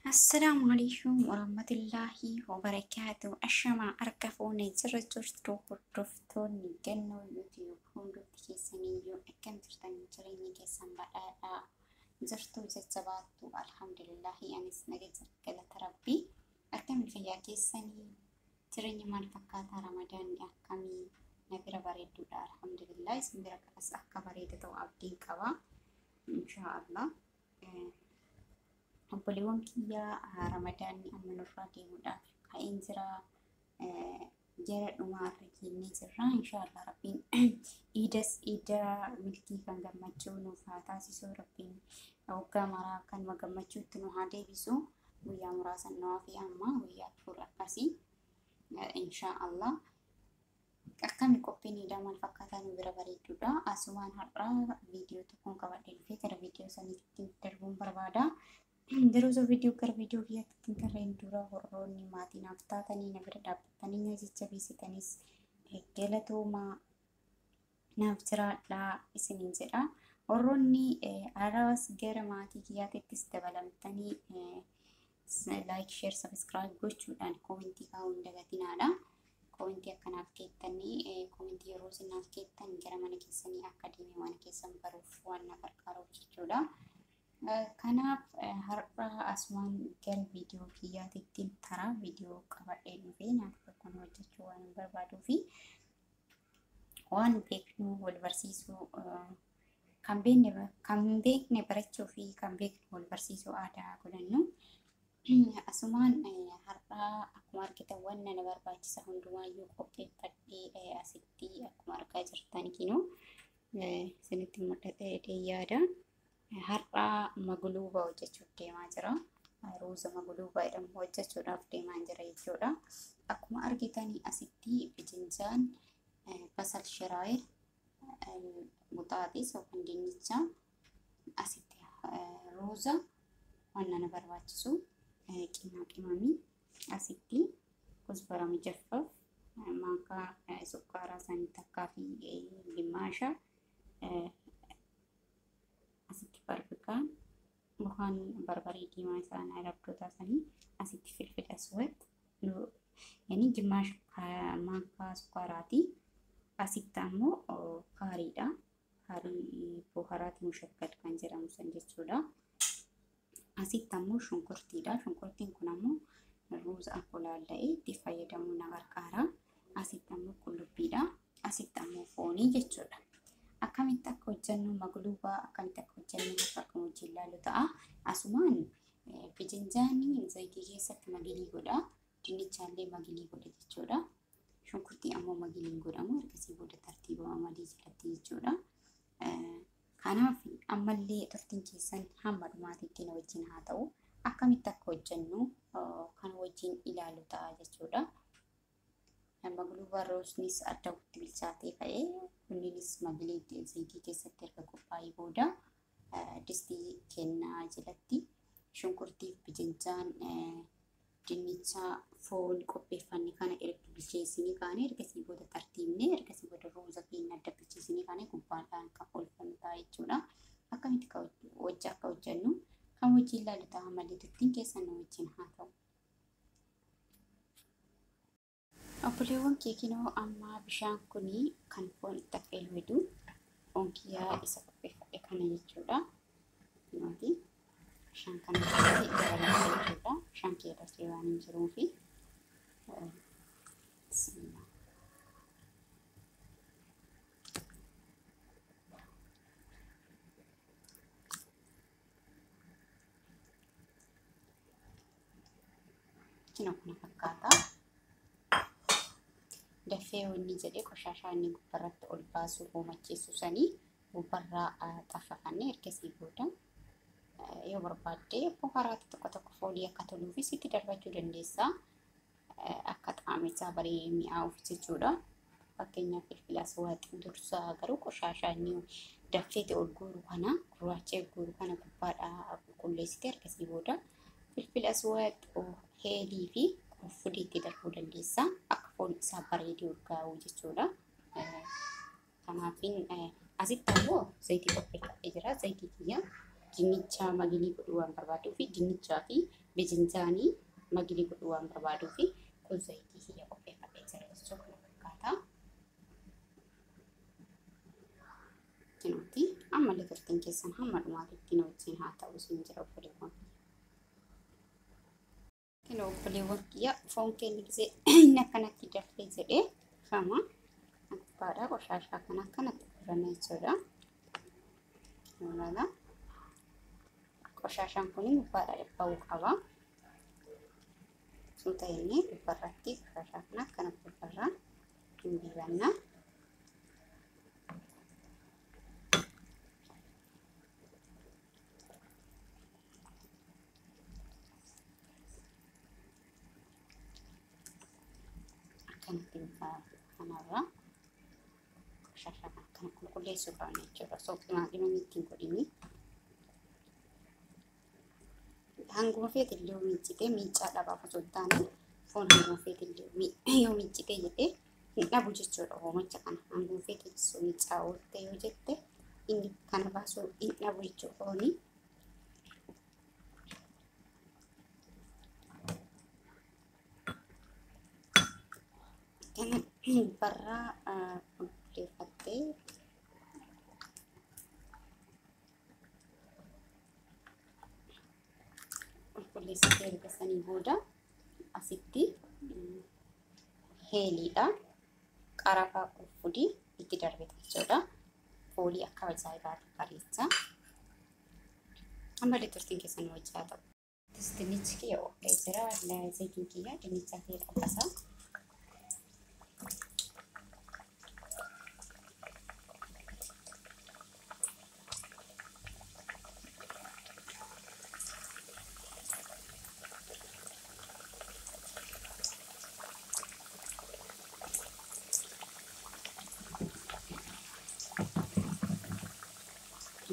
Assalaamu alaikum warahmatullaahi wabarakaatu. Ashamaa harka fuunee jira jirtu hordoftoonni gannoo YouTube hundumti keessaniyyuu akkam jirtan jireenya keessan badhaadhaa jirtu jajjabaattu alhamdulillaahi anis naga jira galata rabbii. Akkami fayyaa keessanii jireenya maal fakkaataa ramadaanni akkamii na bira bareedduudha alhamdulillah isin bira kanas akka bareeda ta'u abdiin qaba inshaallah. Obboleewwan kiyyaa ramadaanni amma nurraa deemuudhaaf ka'een jira. Jara dhumaarra kennee jirra. Inshaallah rabbiin iidas iida milkii kan gammachuu nuuf haa taasisu. Rabbiin waggaa maraa kanuma gammachuutti nu haa deebisu. Guyyaa muraasa nu hafe amma guyyaa afur akkasii. Inshaallah. Akkami qophiin iidaa maal fakkaataa nu bira bareedduudha. Asumaan har'aa viidiyoo tokkoon qabadhee dhufee gara viidiyoo saniitti darbuun barbaada. Yeroo osoo viidiyoo gara viidiyoo kiyyaatti tarreen dura warroonni maatii naaf taatanii na bira dhaabbatanii na jajjabeessitanis galatoomaa naaf jiraadhaa isiniin jedha. Warroonni araas gara maatii kiyyaatittis dabalamtanii like, share, subscribe gochuudhaan koomentii kaa'uu hin dagatinaadha. Koomentii akkanaaf keettanii koomentii yeroo isin naaf keettan gara mana keessanii akka deeme mana keessan baruuf waan na gargaaruuf jechuudha. Kanaaf har'a asumaan gara viidiyoo kiyyaatitti taraa viidiyoo qabadhee dhufee nyaata tokkoon hojjechuu waan hin barbaaduu fi waan beeknu wal barsiisuu kan beekne barachuu fi kan beeknu wal barsiisuu aadaa godhannu. Asumaan har'a akkuma argitan wanna na barbaachisa hundumaayyuu qopheeffadhee asitti akkuma argaa jirtan kinoo isinitti mul'atee yaada. Har'a magluuba hojjechuuf deemaa jira. Ruuza magluuba jedhamu hojjechuudhaaf deemaa jira jechuudha. Akkuma argitan asitti bijincaan basal shiraayir buxaaxis yookaan dinnicha asitti ruuza waan na barbaachisu qimaa qimamii asitti kusbara mijaffaf maakaa sukkaaraa isaanii takkaa fi gimmaasha asitti barbikaan yookaan barbaree diimaa isaan arabdoota isaanii asitti filfil aswad yani gimaash maakaa sukkaaraati. Asitti ammoo kaariidha. Kaarii boharaati mushakkal kan jedhamu san jechuudha. Asitti ammoo shunkurtiidha. Shunkurtiin kun ammoo ruuza akka laalla'ee itti fayyadamuu na gargaara. Asitti ammoo qullubbiidha. Asitti ammoo foonii jechuudha. Akkamitti akka hojjennu magluubaa akkamitti akka hojjennu akka akkam wajjin ilaallu ta'a. Asumaan bijinjaanii zayitii keessatti magilii godha. Dinnichaallee magilii godha jechuudha. Shunkurtii ammoo magiliin godhamu ergasii booda tartiiba malee jalatti jechuudha. Kanaaf ammallee turtiin keessan hamma dhumaatitti na wajjin haa ta'u. Akkamitti akka hojjennu kan wajjin ilaallu ta'a jechuudha. Magluubaa roosnis adda walitti bilchaatee ka'ee kunniinis magilii zayitii keessatti erga qophaa'ee booda distii kennaa jalatti shunkurtii fi bijinjaan dinnicha foon qopheeffanne kana erga bilcheessinii kaane ergasii booda tartiibnee ergasii booda ruuza keenya adda bilcheessinii kaane gubbaadhaan kan oolfannu ta'a jechuudha. Akkamitti hojii akka hojjennu kan wajjin ilaallu ta'a malee turtiin keessan nu wajjin haa ta'u. Obboleewwan keekinoo amma bishaan kuni kan foon itti affeelu hedu foon kiyyaa isa qopheeffadhe kana jechuudha. Kunooti bishaan kana keessatti dabalata jechuudha. Bishaan kiyya dafee waan hin jiruufi. Bismillah. Kinoo kana fakkaata. Dafee wanni jedhee qoshaashaa inni gubbarratti ol baasu hoomacheessu sanii gubbarraa xaffafannee ergasii booda yoo barbaadde boharaatti tokko tokko foolii akka toluufis itti darbachuu dandeessa. Akka xaamichaa baree mi'aawuuf jechuudha. Fakkeenyaaf filfila aswaaxii dursaa garuu qoshaashaa inni dafeeti ol guuru kana gurraachee guuru kana gubbaadhaa qulqulleessite ergasii booda filfila aswaaxii heelii fi qurfudii itti darbuu dandeessa. Akka foon isaa bareedee urgaa'u jechuudha. Kanaafin asitti ammoo zayitii qopheeffadhee jira. Zayitii kiyya dinnicha magilii godhuu waan barbaaduu fi dinnichaa fi Bijinjaanii magilii godhuu waan barbaaduu fi kun zayitii kiyya qopheeffadhee jira jechuudha. Kana fakkaata. Kunuuti ammallee turtiin keessan hamma dhumaatitti na wajjin haa ta'u isin jira obboleewwan. Kinoo obboleewwan kiyya foon keenya gisee inni akkanatti dafee jedhee fama gubbaadha qoshaashaa kana akkanatti guranna jechuudha. Ilaala. Qoshaashaan kun gubbaadha ba'uu qaba. Suuta inni gubbaarratti qoshaashaa kana akkana gubbaarraa hin dibanna. Akkanatti kanarra qoshaashaa kana akkana qulqulleessuu qabna jechuudha. Osoo qimamii ittiin godhini. Hanguma feete illee yoo miiccite miiccaa dhabaaf osoo hin taane foon hanguma feete illee yoo miiccite jedhee hin dhabu jechuudha hoomacha kana. Hanguma feete osoo miiccaa oolte yoo jette inni kana baasuu hin dhabu jechuudha foonii. Kana barraa qulqulleeffattee qulqulleessitee erga sanii booda asitti heeliidha. Qarafaa qurfudii itti darbite jechuudha. Foolii akka ajaa'ibaatti bareecha. Ammallee turtiin keessan wajjin haa ta'u. Dinnichi kiyya qophaa'ee jira. Zayitiin kiyya dinnicha kiyya xabbasa.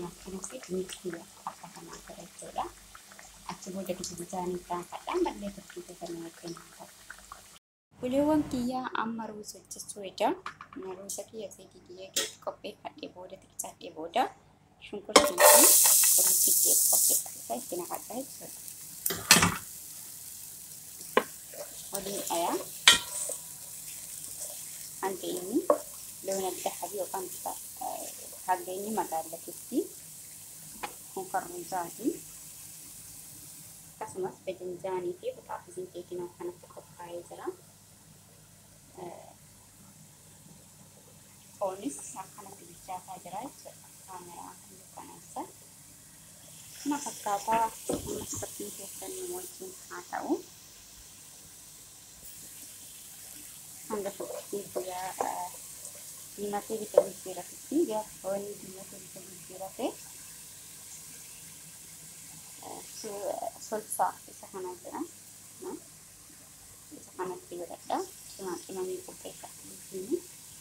Akkanatti dinnichi kiyya xabbatamaa jira jechuudha. Achi booda bijinjaanii irraanfadha. Ammallee turtii keessan wajjin haa ta'u. Obboleewwan kiyyaa amma ruuza hojjechuu edaa. Ruuza kiyya zayitii kiyya qopheeffadhee booda xiqqaadhee booda shunkurtii fi qullubbii kiyya qopheeffadhee itti naqadha jechuudha. Waliin dhayaa. Hanga inni loon adda habii yookaan bifa hanga inni magaallatutti kun kan ruuzaati. Akkasumas bijinjaanii fi buxaafisiin keekinoo kanatti qophaa'ee jira. Foonis akkanatti bilchaataa jira jechuudha. Kaameraa kan dukkaneessa. Kana fakkaataa ammas turtiin keessan wajjin haa ta'u. Hanga shunkurtiin guyyaa diimatee bifa jijjiiratutti gaafa inni diimatee bifa jijjiirate solsaa isa kana jira. Isa kanatti godhadha. Qimamii qopheeffadhe.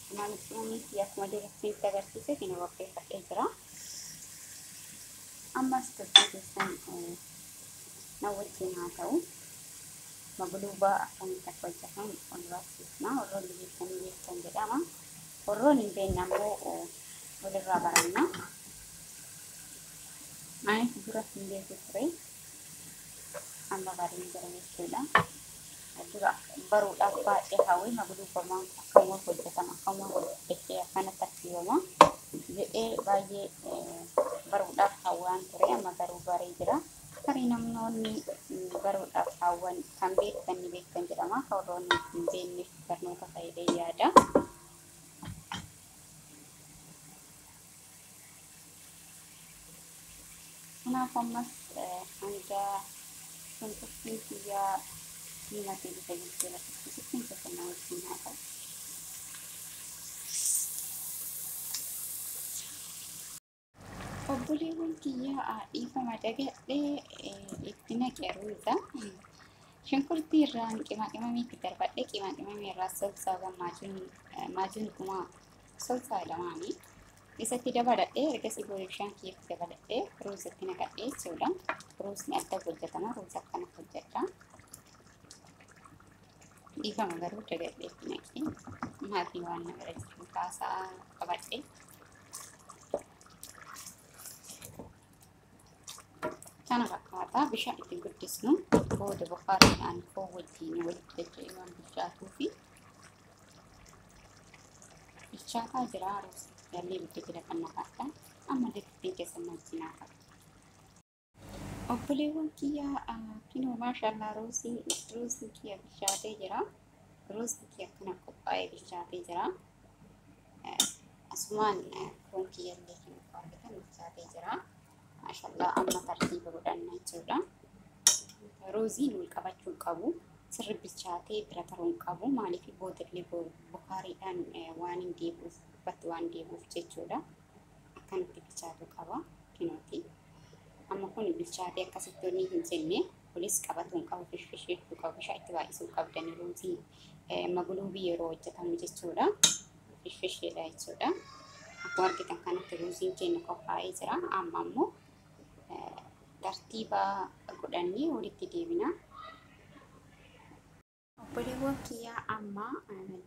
Qimamii kiyya akkuma dura isinitti agarsiise kana qopheeffadhee jira. Ammas turtii keessan na wajjin haa ta'u. Magluubaa akkamitti akka hojjetamu ol barsiisna. Warroonni beektanii beektan jedhama. Warroonni hin beekne ammoo walirraa baranna. Anis dura hin beeku ture. Amma bareen jira jechuudha. Dura baruudhaaf baay'ee hawwii magluubamaan akkuma hojjetama akkuma hojjetee akkana tartiibama jedhee baay'ee baruudhaaf hawwaan ture amma garuu baree jira. Tarii namoonni baruudhaaf hawwan kan beektan ni beektan jedhama. Kan warroonni hin beekneef barnoota fayyadee yaada. Kanaaf ammas hanga shunkurtiin kiyyaa diimatee bifa jijjiiratutti turtiin keessan na wajjin haa ta'u. Obboleewwan kiyyaa dhiifama dagadhee itti naqe ruuza. Shunkurtii irraan qimamii itti darbadhee qimamii irraa solsaa maajuun kumaa solsaa lamaanii isatti dabaladhee ergasii booda bishaan kiyyatti dabaladhee ruuzatti naqadhee jechuudha. Ruuzni adda hojjetama. Ruuza akkana hojjedha. Dhiifama garuu dagadhee itti naqee maatii waan na bira jiru kaasaa qabadhee. Kana fakkaata. fakkaata. Bishaan itti guddisnu booda bukaariidhaan foon wajjin walitti dacha'ee waan bilchaatuu fi bilchaataa jira. Ruuzii jallee ibidda jala kan naqadha. Ammallee turtiin keessan wajjin haa ta'u. Obboleewwan kiyyaa kinoo maashaallah ruuziin kiyya bilchaatee jira. Ruuziin kiyya akkana qophaa'ee bilchaatee jira. Asumaan foon kiyya illee kan argitan bilchaatee jira. Maashaallah amma tartiiba godhanna jechuudha. Ruuziin wal qabachuu qabu. Sirri bilchaatee bira taruu hin qabu. Maaliif boodallee bukaariidhaan waan hin deebi'uuf gubbatti waan deebi'uuf jechuudha. Akkanatti bilchaatuu qaba. Kinooti. Amma kun bilchaatee akkasitti wanni hin jenne kunis qabatuu hin qabu, fishfish jechuu qabu, bishaan itti baay'isuu qabdan ruuzii magluubii yeroo hojjetamu jechuudha. Fishfish jedha jechuudha. Akkuma argitan kanatti ruuziin keenya qophaa'ee jira. Amma ammoo tartiiba godhannee walitti deebina. Obboleewwan kiyyaa amma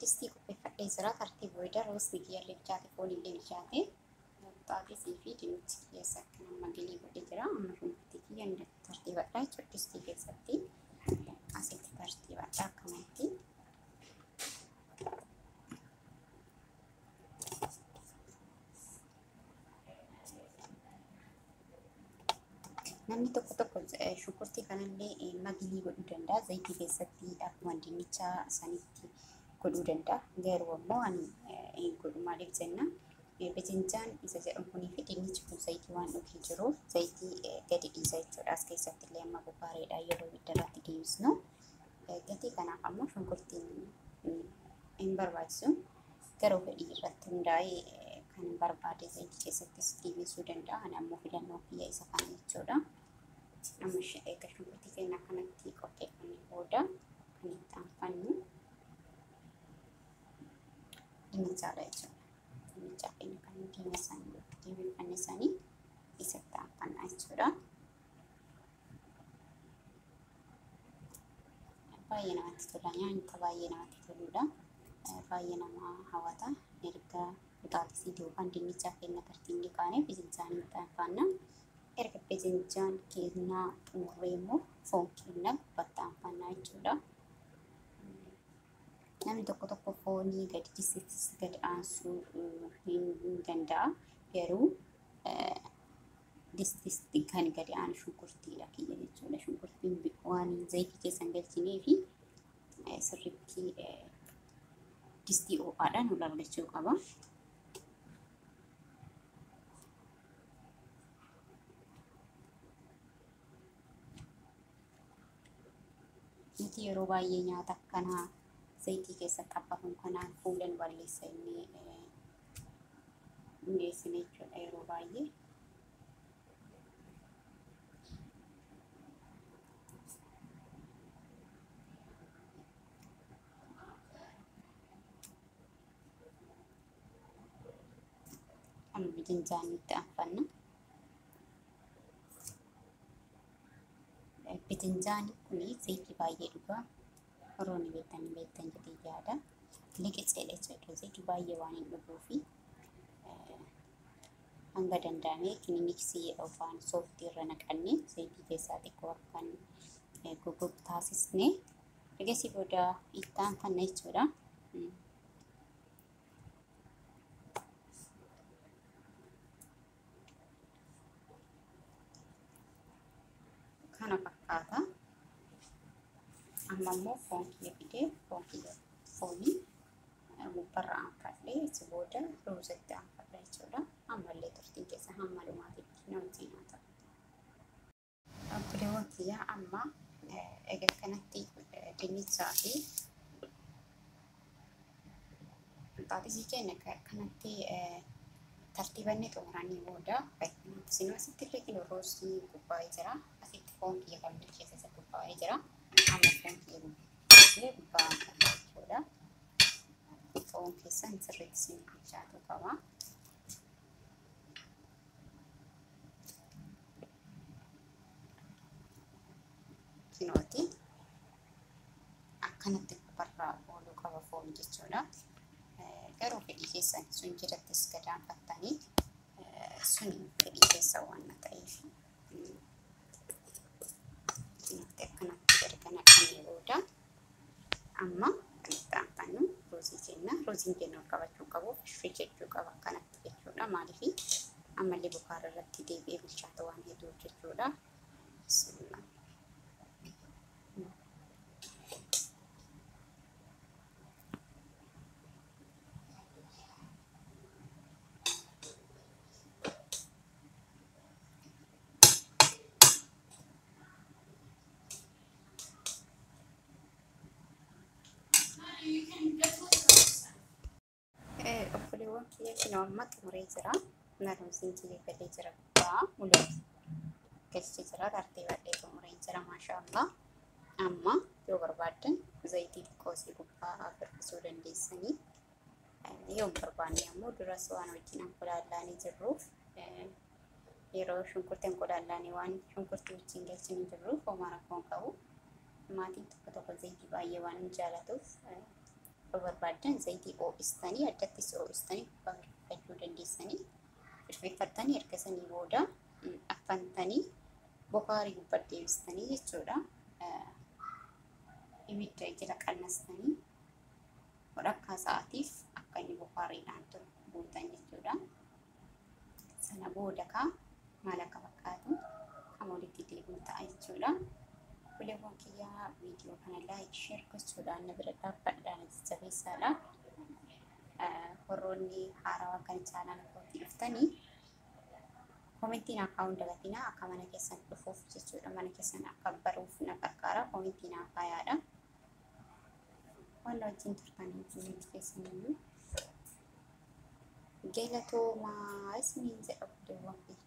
distii qopheeffadhee jira. Tartiiba wayida ruuzni kiyyallee bilchaate, foonillee bilchaate. Xaaxisii fi dinnichi keessa akkana magalii godhee jira. Amma shunkurtii kiyya tartiibadha jechuudha distii keessatti. Asitti tartiibadha akkanatti. Namni tokko tokko shunkurtii kanallee magalii godhuu danda'a. Zayitii keessatti akkuma dinnicha sanitti godhuu danda'a. Garuu ammoo ani hin godhu maaliif jenna. Bitinjaan isa jedhamu kunii fi dinnichi kun zayitii waan dhugee jiruuf zayitii gadi dhiisa jechuudha. As keessatti illee amma bukaareedhaan yeroo ibidda irratti deebisnu. Gatii kanaaf ammoo shunkurtiin hin barbaachisu. Garuu fedhii irratti hundaa'ee kan barbaade zayitii keessattis deebisuu danda'a. Ani ammoo filannoo kiyya isa kana jechuudha. Amma eega shunkurtii keenya akkanatti qopheeffannee booda kan itti aanfannu dinnichaadha jechuudha. Dinnichaa keenya kan diimeeffanne sanii isatti aanfanna jechuudha. Baay'ee namatti tola. Nyaata baay'ee namatti toludha. Baay'ee nama hawwata. Erga quxaaxisii yookaan dinnichaa keenya tartiibni kaanee bisinjaan itti aanfanna. Erga bisinjaan keenya xumurree immoo foon keenya gubbaatti aanfanna jechuudha. Namni tokko tokko foonii gadi disittis gadi aansuu hin danda'a. Garuu dististi kan gadi aanu shunkurtiidha kiyya jechuudha. Shunkurtiin waan zayitii keessa hin galchinee fi sirriitti distii ho'aadhaan wal argachuu qaba. Nuti yeroo baay'ee nyaata akkanaa zayitii keessa xabbafamu kanaan fuula nu balleessa inni mi'eessine jechuudha yeroo baay'ee. Amma bitinjaan itti aanfanna. Bitinjaan kun zayitii baay'ee dhugaa. Warroonni beektan beektan jedhee yaada. Liqixeedha jechuudha. Zayitii baay'ee waan hin dhuguufi hanga danda'ame kininiksii yookaan sooftii irra naqannee zayitii keessaa xiqqoo akkan goggogu taasisne ergasii booda itti aanfanna jechuudha. Kana fakkaata. Amma immoo foon kiyya fidee foon kiyya foonii gubbarra aanfadhee achi booda ruuzatti aanfadha jechuudha. Ammallee turtiin keessa hamma dhumaatitti na wajjin haa ta'u. Obboleewwan kiyyaa amma egaa kanatti dinnichaa fi xaaxisii keenya kanatti tartiibannee xumuranii booda isin asitti illee kiloo ruuzii qophaa'ee jira. Asitti foon kiyya kan bilcheesse isa qophaa'ee jira. Amma foon kiyya bilcheessee gubbaa aanfanna jechuudha. Foon keessan sirriitti isin bilchaatuu qaba. Kinooti akkanatti gubbarraa ooluu qaba foon jechuudha. Garuu fedhii keessan sun jirattis gad aanfattanii sun fedhii keessa waan ta'eef. Shunkurtii akkanatti erga naqannee booda amma kan itti aanfannu ruuzii kenna. Ruuziin keenya ol qabachuu qabu, fishfii jechuu qaba akkanatti jechuudha. Maaliif ammallee bukaara irratti deebi'ee bilchaata waan hedduu jechuudha. Bismillah. Obboleewwan kiyya kinoo amma xumuree jira. Ruuziin kiyya galee jira gubbaa ulee galchee jira. Tartiibadhee xumuree jira maashaallah. Amma yoo barbaaddan zayitii xiqqoo isii gubbaa firfisuu dandeessanii. Yoo hin barbaanne ammoo duras waan wajjin ankolaallaanii jirruuf yeroo shunkurtii ankolaallaanii waan shunkurtii wajjin galchanii jirruuf homaa rakkoo hin qabu. Maatiin tokko tokko zayitii baay'ee waan hin jaalatuuf yoo barbaaddan zayitii ho'istanii addattis ho'istanii gubbaa firfifachuu dandeessanii firfiffattanii erga sanii booda affantanii bokaarii gubbaa deebistanii jechuudha. Ibidda jala qannastanii walakkaa sa'aatiif akka inni bokaariidhaan turu gootan jechuudha. Sana booda kaa maal akka fakkaatu kan walitti deebiin ta'a jechuudha. Obboleewwan kiyyaa viidiyoo kana like share gochuudhaan na bira dhaabbadhaan jajjabeessaadha. Warroonni haarawaa kan chaanaala kootti dhuftanii koomentii naa kaa'uu hin dagatinaa akka mana keessan dhufuuf jechuudha. Mana keessan akka baruuf na gargaara koomentii naa kaayaadha. Waan wajjin turtanii hundi keessaniyyuu galatoomaa isiniin jedha obboleewwan kiyya.